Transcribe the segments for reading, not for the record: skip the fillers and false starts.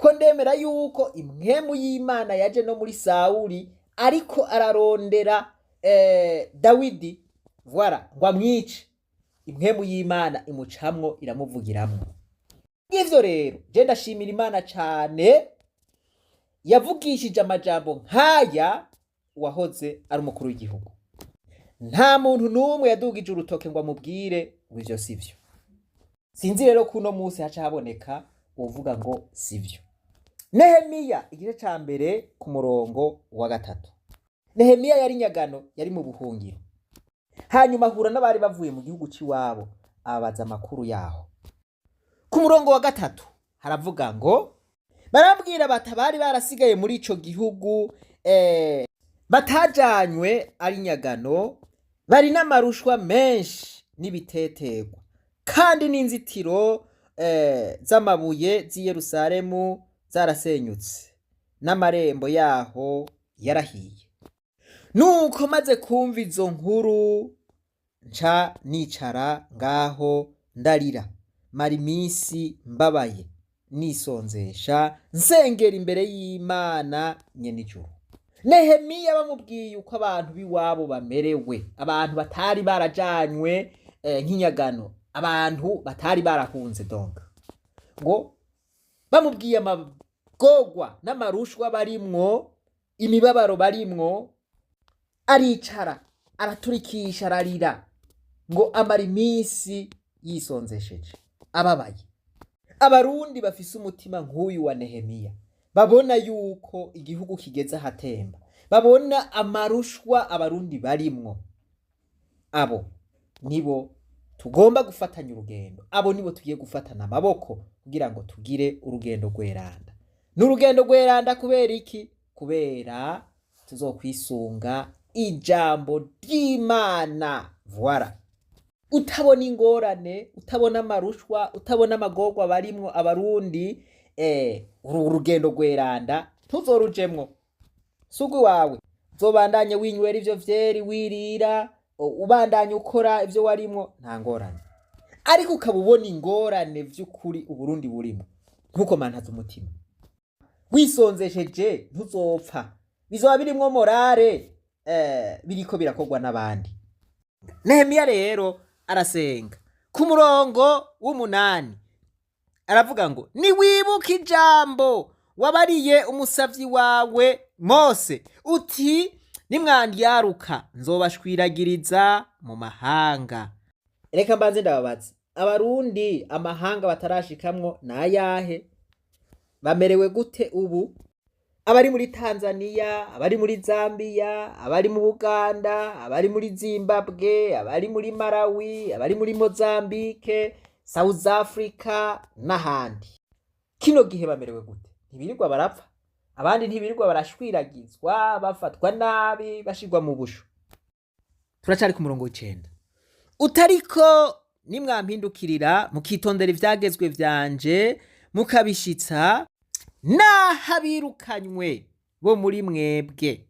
Kuko ndemera yuko impwemu y'Imana yaje no muri Sawuli ariko ararondera Dawidi, voilà, ngo amwice, impwemu y'Imana imucamwo, iramuvugiramwo. Ngivyo rero, je ndashimira Imana cane yavugishije amajambo nk'aya uwahoze ari umukuru w'igihugu. Nta muntu n'umwe yadugije urutoke ngo amubwire ngo ivyo si vyo. Sinzi rero ko uno munsi haca haboneka uwovuga ngo si vyo. Nehemiya igice ca 1 ku murongo wa 3. Nehemiya yari nyagano, yari mu buhungiro, hanyuma ahura n'abari bavuye mu gihugu c'iwabo, ababaza amakuru yaho. Ku murongo wa 3 haravuga ngo barabwira bati abari barasigaye muri ico gihugu batajanywe ari nyagano bari n'amarushwa menshi n'ibitetegwa, kandi n'inzitiro z'amabuye z'i Yerusalemu zarasenyutse, n'amarembo yaho yarahiye. Nuko maze kumva izo nkuru, nca nicara ngaho ndarira, mara iminsi mbabaye, nisonzesha, nsengera imbere y'Imana nyen'ijuru. Nehemiya bamubwiye uko abantu b'iwabo bamerewe, abantu batari barajanywe nk'inyagano, abantu batari barahunze, donc ngo bamubwiye amagorwa n'amarushwa barimwo, imibabaro barimwo, aricara araturikisha ararira, ngo amara iminsi yisonzesheje ababaye. Abarundi bafise umutima nk'uyu wa Nehemiya, babona yuko igihugu kigeze ahatemba, babona amarushwa abarundi barimwo, abo nibo tugomba gufatanya urugendo, abo nibo tugiye gufatana amaboko kugira ngo tugire urugendo rweranda. Ni urugendo rweranda kubera iki? Kubera tuzokwisunga ijambo ry'Imana. Voilà. Utabona ingorane, utabona amarushwa, utabona amagorwa barimwo abarundi, uru rugendo rweranda ntuzorujemwo, si wawe. Uzobandanye winywera ivyo vyeri, wirira, ubandanye ukora ivyo warimwo, nta ngorane. Ariko ukaba ubona ingorane vy'ukuri Uburundi burimo, ntukomantaze umutima. Wisonzesheje ntuzopfa, bizoba birimwo morale, biriko birakorwa n'abandi. Nehemiya rero arasenga. Ku murongo w'8 aravuga ngo niwibuke ijambo wabariye umusavyi wawe Mose, uti nimwandyaruka nzobashwiragiriza mu mahanga. Reka mbanze ndababaza, abarundi amahanga batarashikamwo nayahe? Bamerewe gute ubu? Abari muri Tanzania, abari muri Zambia, abari mu Buganda, abari muri Zimbabwe, abari muri Malawi, abari muri Mozambique, South Africa n'ahandi, kino gihe bamerewe gute? Ntibirirwa barapfa? Abandi ntibirirwa barashwiragizwa, bafatwa nabi, bashirwa mu busho? Turacari ku murongo w'9. Utariko nimwampindukirira, mukitondera ivyagezwe vyanje, mukabishitsa, naho abirukanywe bo muri mwebwe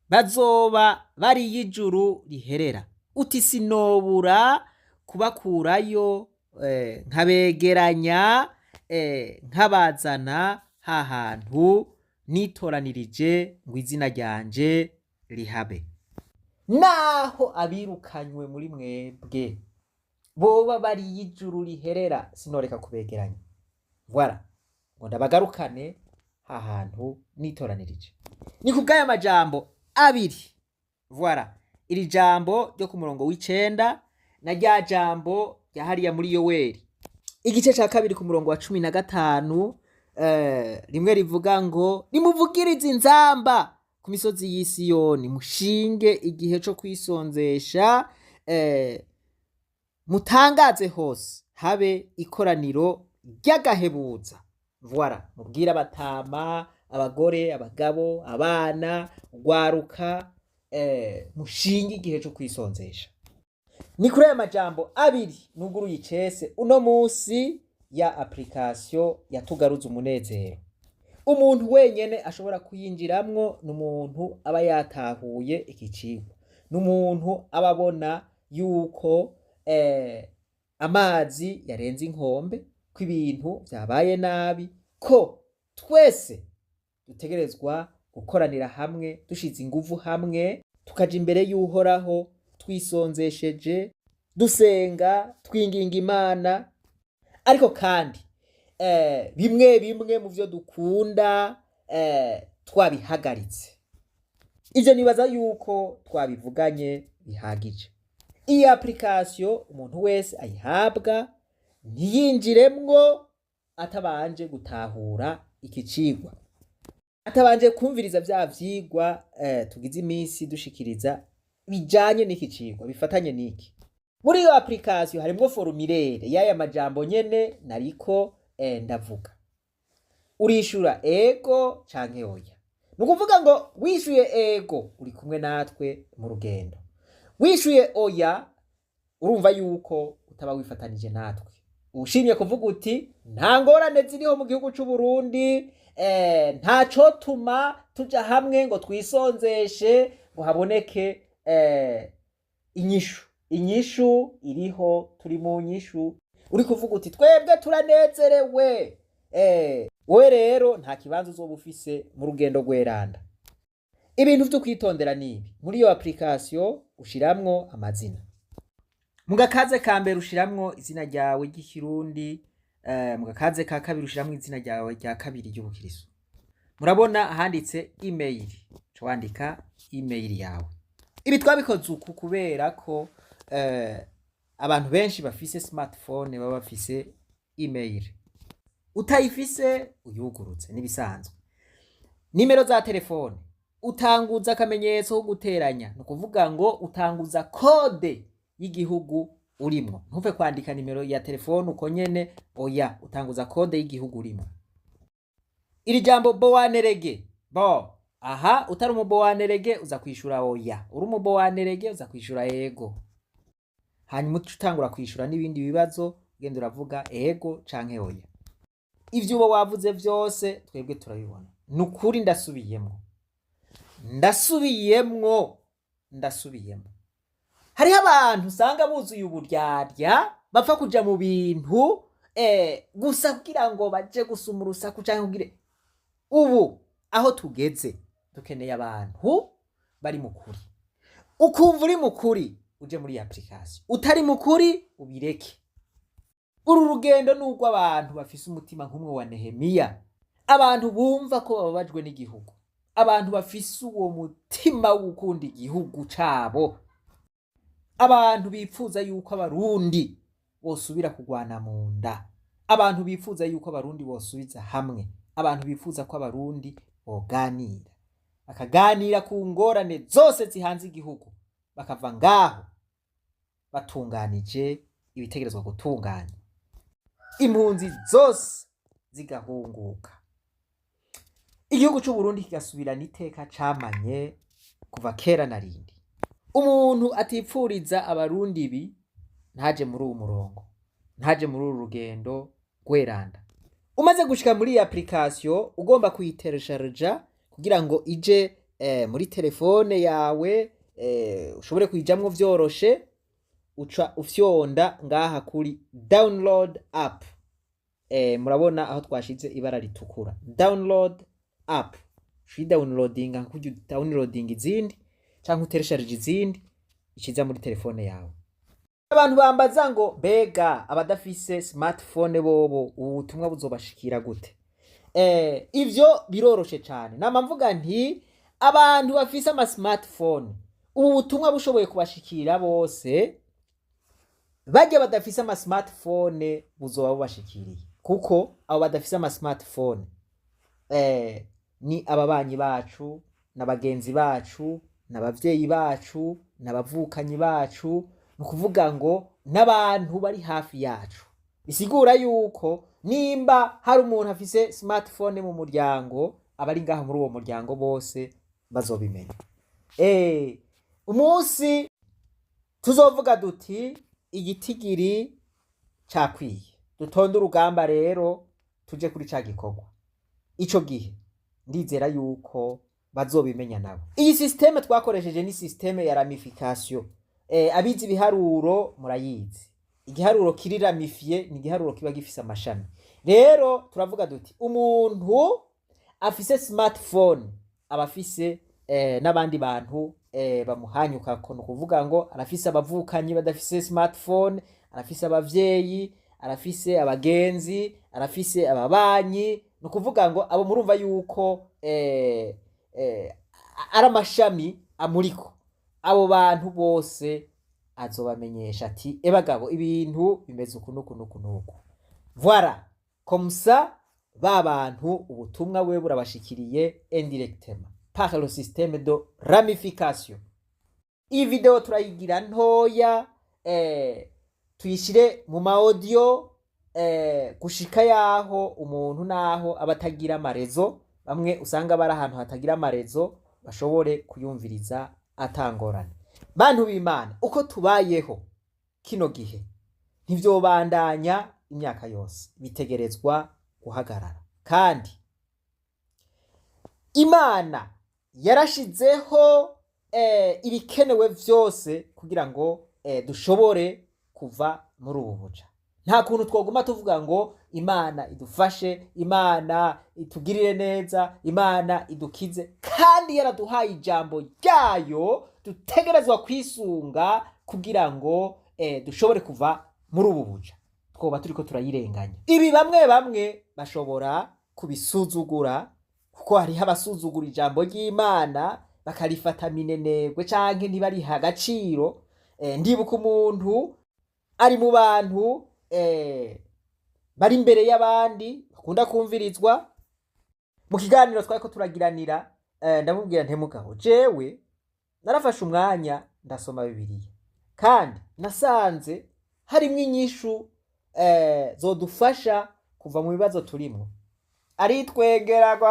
bazoba bariyo ijuru riherera, uti sinobura kubakurayo, nkabegeranya, nkabazana ha hantu nitoranirije ngo izina ryanje rihabe. Naho abirukanywe muri mwebwe boba bariyo ijuru riherera, sinoreka kubegeranya, voilà, ngo ndabagarukane ha hantu nitoranirije. Ni ku bw'aya majambo abiri, voilà, iri jambo ryo ku murongo w'9 na rya jambo rya hariya muri Yoweri igice ca 2 ku murongo wa 15, rimwe rivuga ngo nimuvugirize inzamba ku misozi y'i Siyoni, mushinge igihe co kwisonzesha, mutangaze hose, habe ikoraniro ry'agahebuza. Voilà, mubwire abatama, abagore, abagabo, abana, ugwaruka, mushinge igihe co kwisonzesha. Ni kuri aya majambo abiri nuguruye icese uno musi ya application yatugaruza umunezero. Umuntu wenyene ashobora kuyinjiramwo ni umuntu aba yatahuye iki cigwa, ni umuntu aba abona yuko amazi yarenze inkombe, ko ibintu vyabaye nabi, ko Twese dutegerezwa gukoranira hamwe, dushize inguvu hamwe, tukaja imbere y'Uhoraho twisonzesheje, dusenga, twinginga Imana. Ariko kandi bimwe bimwe mu vyo dukunda twabihagaritse. Ivyo nibaza yuko twabivuganye bihagije. Iyi application umuntu wese ayihabwa ntiyinjiremwo atabanje gutahura iki cigwa, atabanje kumviriza vya vyigwa tugize iminsi dushikiriza bijanye n'iki cigwa, bifatanye n'iki. Muri iyo application harimwo formulaire y'aya majambo nyene nariko ndavuga. Urishura ego canke oya. Ni ukuvuga ngo wishuye ego, uri kumwe natwe mu rugendo. Wishuye oya, urumva yuko utaba wifatanije natwe. Ushimye kuvuga uti nta ngorane ziriho mu gihugu c'u Burundi, nta cotuma tuja hamwe ngo twisonzeshe ngo haboneke inyishu. Inyishu iriho, turi mu nyishu. Uri kuvuga uti twebwe turanezerewe, wowe rero nta kibanza uzoba ufise mu rugendo rweranda. Ibintu vyo kwitondera nibi: muri iyo application ushiramwo amazina. Mu gakaze ka mbere ushiramwo izina ryawe ry'ikirundi, mu gakaze ka kabiri ushiramwo izina ryawe rya kabiri ry'ubukirisu. Murabona ahanditse email, uca wandika email yawe. Ibi twabikoze uku kubera ko abantu benshi bafise smartphone baba bafise email. Utayifise uyugurutse n'ibisanzwe. Nimero za telefone, utanguza akamenyetso ko guteranya, ni ukuvuga ngo utanguza code y'igihugu urimwo. Ntuve kwandika nimero ya telefone uko nyene, oya, utanguza code y'igihugu urimwo. Iri jambo bowanerege bo aha, utari umubowanerege uza kwishura oya, uri umubowanerege uza kwishura ego. Hanyuma uca utangura kwishura n'ibindi bibazo, ugenda uravuga ego canke oya. Ivyo uba wavuze vyose twebwe turabibona. Ni ukuri, ndasubiyemwo, ndasubiyemwo, ndasubiyemwo. Hariho abantu usanga buzuye uburyarya, bapfa kuja mu bintu gusa kugira ngo baje gusuma urusaku canke kugire. Ubu aho tugeze dukeneye abantu bari mu kuri. Ukumva uri mu kuri, uje muri iyi application. Utari mu kuri, ubireke. Uru rugendo ni urw'abantu bafise umutima nk'umwe wa Nehemiya, abantu bumva ko bababajwe n'igihugu, abantu bafise uwo mutima wo gukunda igihugu cabo, abantu bipfuza yuko Abarundi bosubira kugwana mu nda, abantu bifuza yuko Abarundi bosubiza hamwe, abantu bifuza ko Abarundi boganira, bakaganira ku ngorane zose zihanze igihugu, bakava ngaho batunganije ibitegerezwa gutunganya, impunzi zose zigahunguka, igihugu c'Uburundi kigasubirana iteka camanye kuva kera na rindi. Umuntu atipfuriza Abarundi ibi ntaje muri uwu murongo, ntaje muri uru rugendo rweranda. Umaze gushika muri iyi application, ugomba kuyiteresharja kugira ngo ije muri telefone yawe, ushobore kuyijamwo vyoroshe, uca ufyonda ngaha kuri download app. Murabona aho twashize ibara ritukura, download app. Ushi downloadinga nka kurya downloading izindi canke uteresharije izindi, ikiza muri telefone yawe. Abantu bambaza ngo mbega abadafise smartphone bobo ubu butumwa buzobashikira gute? Ivyo biroroshe cane. Nama mvuga nti abantu bafise ama smartphone ubu butumwa bushoboye kubashikira bose, barya badafise ama smartphone buzoba bubashikiriye, kuko abo badafise ama smartphone ni ababanyi bacu, na bagenzi bacu, n'abavyeyi bacu, n'abavukanyi bacu, ni ukuvuga ngo n'abantu bari hafi yacu. Bisigura yuko nimba hari umuntu afise smartphone mu muryango, abari ngaho muri uwo muryango bose bazobimenya. Umunsi tuzovuga duti igitigiri cakwiye, dutonde urugamba rero tuje kuri ca gikorwa, ico gihe ndizera yuko bazobimenya nabo. Iyi système twakoresheje ni système ya ramification. Abizi ibiharuro murayizi. Igiharuro kiri ramifié ni igiharuro kiba gifise amashami. Rero turavuga duti umuntu afise smartphone aba afise n'abandi bantu bamuhanyukako. Ni ukuvuga ngo arafise abavukanyi badafise smartphone, arafise abavyeyi, arafise abagenzi, arafise ababanyi. Ni ukuvuga ngo abo murumva yuko ari amashami amuriko. Abo bantu bose azobamenyesha ati: "Ebagabo, ibintu bimeze uku nuku nuku nuku." Voilà, comme ça ba bantu ubutumwa bube burabashikiriye indirectement par le système de ramification. Iyi video turayigira ntoya, tuyishire mu ma audio gushika yaho umuntu naho aba atagira ama réseau, bamwe usanga bari ahantu hatagira ama réseau, bashobore kuyumviriza atangorane. Bantu b'Imana, uko tubayeho kino gihe ntivyobandanya imyaka yose, bitegerezwa guhagarara. Kandi Imana yarashizeho ibikenewe vyose kugira ngo dushobore kuva muri ubu buja. Nta kuntu twoguma tuvuga ngo Imana idufashe, Imana itugirire neza, Imana idukize, kandi yaraduhaye ijambo ryayo dutegerezwa kwisunga kugira ngo dushobore kuva muri ubu buja. Twoba turiko turayirenganya. Ibi bamwe bamwe bashobora kubisuzugura, kuko hariho abasuzugura ijambo ry'Imana bakarifata minenegwe canke ntibariha agaciro. Ndibuka umuntu ari mu bantu bari imbere y'abandi bakunda kumvirizwa. Mu kiganiro twariko turagiranira, ndamubwira nti: "Mugabo jewe narafashe umwanya ndasoma Bibiliya, kandi nasanze harimwo inyishu zodufasha kuva mu bibazo turimwo." Aritwengera ngo: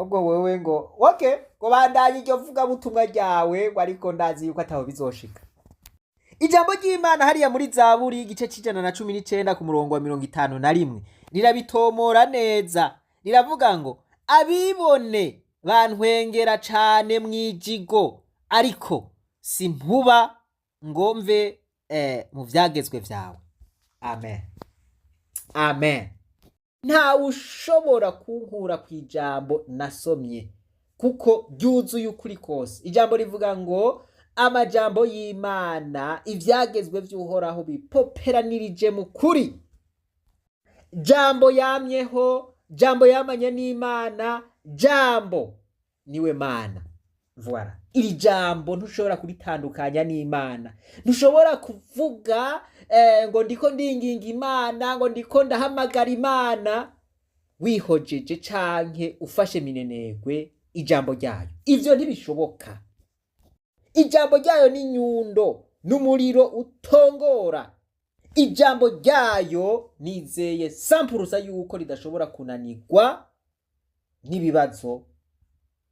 "Ubwo wewe ngo okay, ngo bandanye iryo vugabutumwa ryawe," ngo ariko ndazi yuko ataho bizoshika. Ijambo ry'Imana hariya muri Zaburi igice c'119 ku murongo wa 51 rirabitomora neza. Riravuga ngo: "Abibone bantwengera cane mw'ijigo, ariko simpuba ngo mve mu vyagezwe vyawe." Amen, amen. Ntawe ushobora kunkura ku ijambo nasomye, kuko ryuzuye ukuri kose. Ijambo rivuga ngo amajambo y'Imana, ivyagezwe vy'Uhoraho bipoperanirije mu kuri. Jambo yamyeho, Jambo yamanye n'Imana, Jambo niwe Mana. Voilà, iri jambo ntushobora kuritandukanya n'Imana. Ntushobora kuvuga ngo ndiko ndinginga Imana, ngo ndiko ndahamagara Imana, wihojeje canke ufashe minenegwe ijambo ryayo. Ivyo ntibishoboka. Ijambo ryayo ni nyundo n'umuriro utongora. Ijambo ryayo nizeye sampurusa yuko ridashobora kunanirwa n'ibibazo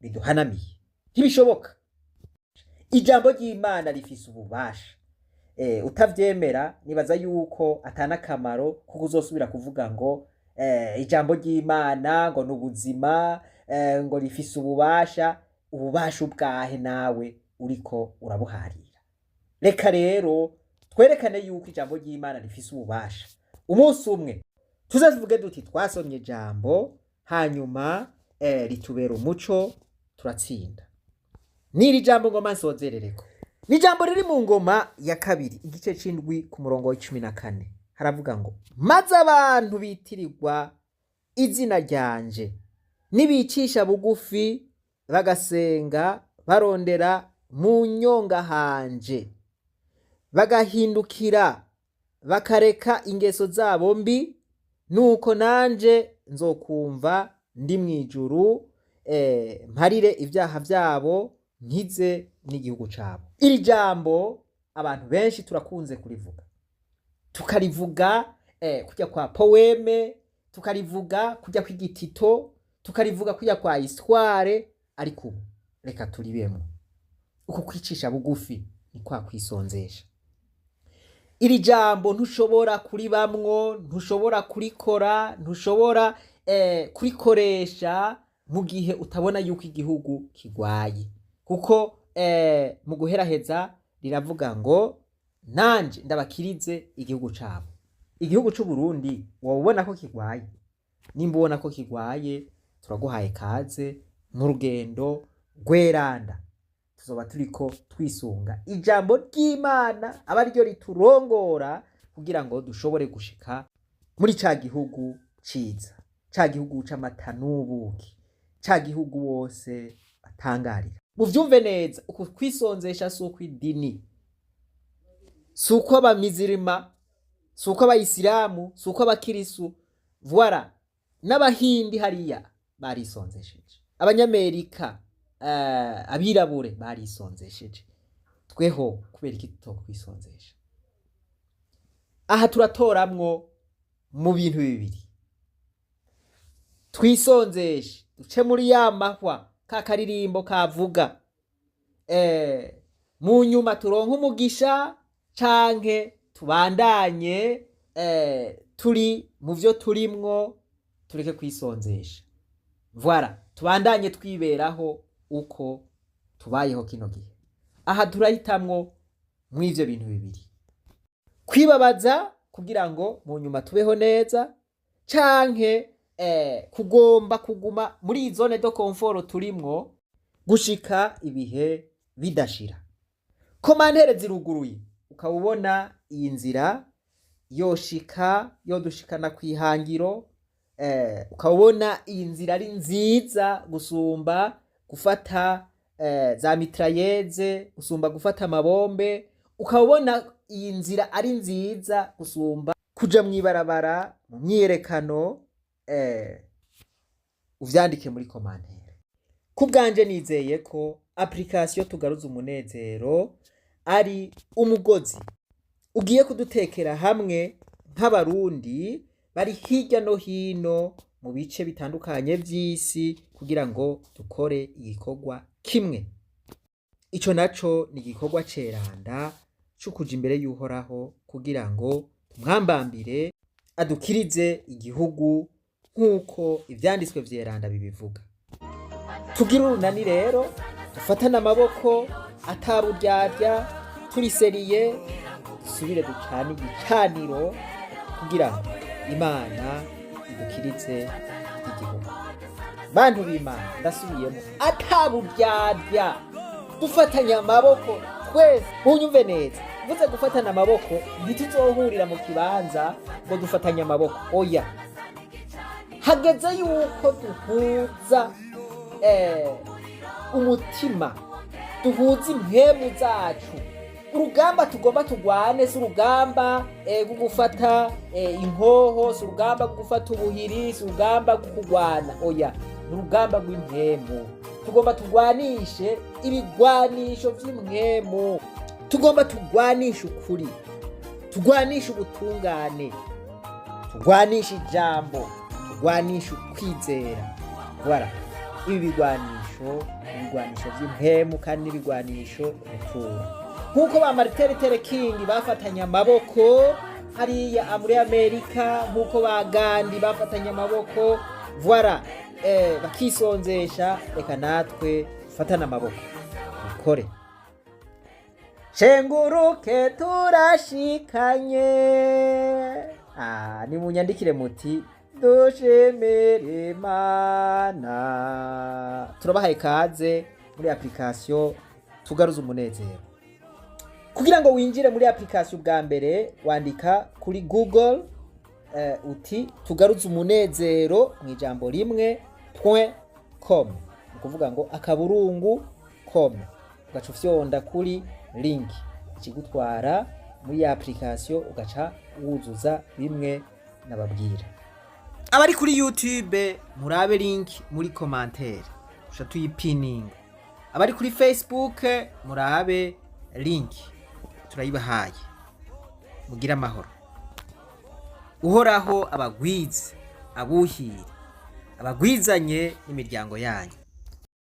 biduhanamiye, ntibishoboka. Ijambo ry'Imana rifise ububasha. Utavyemera nibaza yuko atanakamaro kuko uzosubira kuvuga ngo ijambo ry'Imana ngo ni ubuzima, ngo rifise ububasha. Ububasha ubwahe nawe uriko urabuharira? Reka rero twerekane yuko ijambo ry'Imana rifise ububasha. Umunsi umwe tuze tuvuge duti: "Twasomye ijambo, hanyuma ritubera umuco, turatsinda." N'iri jambo ngoma nsozerereko ni ijambo riri mu Ngoma ya Kabiri igice c'indwi ku murongo wa 14. Haravuga ngo: "Maze abantu bitirirwa izina ryanje nibicisha bugufi, bagasenga barondera mu nyonga hanje, bagahindukira bakareka ingeso zabo mbi, nuko nanje nzokumva ndi mw'ijuru, mparire ibyaha byabo, nkize n'igihugu cabo." Iri jambo abantu benshi turakunze kurivuga, tukarivuga kujya kwa poème, tukarivuga kujya kw'igitito, tukarivuga kujya kwa histoire, ariko ubu reka turibemwo. Uko kwicisha bugufi ni kwa kwisonzesha. Iri jambo ntushobora kuribamwo, ntushobora kurikora, ntushobora kurikoresha mu gihe utabona yuko igihugu kigwaye, kuko mu guheraheza riravuga ngo: "Nanje ndabakirize igihugu cabo." Igihugu c'u Burundi woba ubona ko kigwaye? Nimba ubona ko kigwaye, turaguhaye kaze mu rugendo rweranda. Tuzoba turiko twisunga ijambo ry'Imana, aba ariryo riturongora kugira ngo dushobore gushika muri ca gihugu ciza, ca gihugu c'amata n'ubuki, ca gihugu bose batangarira. Muvyumve neza, uku kwisonzesha si ukw'idini, si uko abamizirima, si uko abayisilamu, si uko abakirisu, voilà, n'abahindi hariya barisonzesheje, abanyamerika, abirabure barisonzesheje. Tweho kubera iki tutokwisonzesha? Aha turatoramwo mu bintu bibiri: twisonzeshe duce muri ya mahwa ka karirimbo kavuga, mu nyuma turonke umugisha, canke tubandanye turi mu vyo turimwo, tureke kwisonzesha, voilà, tubandanye twiberaho uko tubayeho kino gihe. Aha turahitamwo mw'ivyo bintu bibiri: kwibabaza kugira ngo mu nyuma tubeho neza, canke kugomba kuguma muri iyi zone de confort turimwo gushika ibihe bidashira. Commentaires ziruguruye. Ukaba ubona iyi nzira yoshika yodushikana kw'ihangiro, ukaba ubona iyi nzira ari nziza gusumba gufata za mitrailleuses, gusumba gufata amabombe, ukaba ubona iyi nzira ari nziza gusumba kuja mw'ibarabara mu myiyerekano, uvyandike muri commentaire. Ku bwanje nizeye ko application Tugaruza Umunezero ari umugozi ugiye kudutekera hamwe nk'abarundi bari hirya no hino mu bice bitandukanye vy'isi, kugira ngo dukore igikorwa kimwe. Ico naco ni igikorwa ceranda co kuja imbere y'Uhoraho kugira ngo tumwambambire adukirize igihugu nk'uko ivyanditswe vyeranda bibivuga. Tugire urunani rero, dufatane amaboko ataburyarya, turi sérieux, dusubire ducane igicaniro kugira ngo Imana idukirize igihugu. Bantu b'Imana, ndasubiyemo, ataburyarya, dufatanye amaboko twese. Munyumve neza, mvuze gufatana amaboko, ntituzohurira mu kibanza ngo dufatanye amaboko, oya. Hageze yuko duhuza umutima, duhuza impwemu zacu. Urugamba tugomba tugwane si urugamba rwo gufata inkoho, si urugamba rwo gufata ubuhiri, si urugamba rwo kurwana, oya, ni urugamba rw'impwemu. Tugomba tugwanishe ibigwanisho vy'impwemu, tugomba tugwanishe ukuri, tugwanishe ubutungane, tugwanishe ijambo, tugwanishe ukwizera. Voilà, ibi bigwanisho, ibigwanisho vy'impwemu kandi n'ibigwanisho rutura, nk'uko ba Martin Luther King bafatanye amaboko hariya muri Amerika, nk'uko ba Gandhi bafatanye amaboko, voilà, bakisonzesha. Reka natwe dufatane amaboko dukore. Shenguruke turashikanye. Nimunyandikire muti dushimire Imana. Turabahaye kaze muri application Tugaruza Umunezero. Kugira ngo winjire muri application, bwa mbere wandika kuri Google uti tugaruze umunezero mu ijambo rimwe .com, ni ukuvuga ngo akaburungu com, ugaca ufyonda kuri link ikigutwara muri ya application, ugaca wuzuza bimwe nababwira. Abari kuri YouTube murabe link muri commentaire, uca tuyipininga. Abari kuri Facebook murabe link turayibahaye. Mugire amahoro. Uhoraho abagwize, abuhire, abagwizanye n'imiryango yanyu.